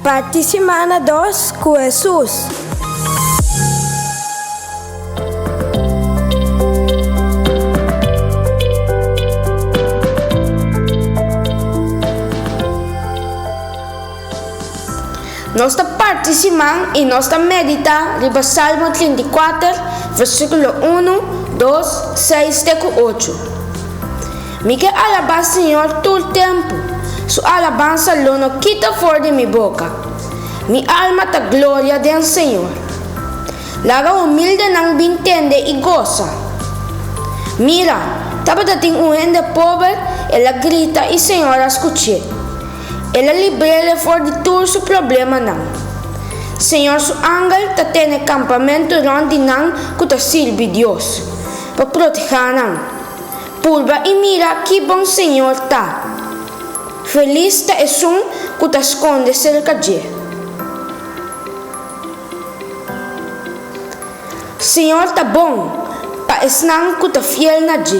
Parti simana dos ku Hesus. Nos ta parti siman i nos ta meditá riba Salmo 34, versíkulo unu, dos, seis te ku ocho. Mi ke alabá Señor tur tempu, Su alabansa lo no kita for di mi boka. Mi alma ta gloria den Señor. Laga humildenan bin tende i gosa. Mira, tabata tin un hende pober, el a grita i Señor a skuch'é. El a libr'é for di tur su problemanan. Señor su angel ta tene kampamentu rònt di nan ku ta sirbi Dios, pa protehá nan. Purba i mira ki bon Señor ta. Felis ta esun ku ta skonde serka dje. Señor ta bon pa esnan ku ta fiel na dje.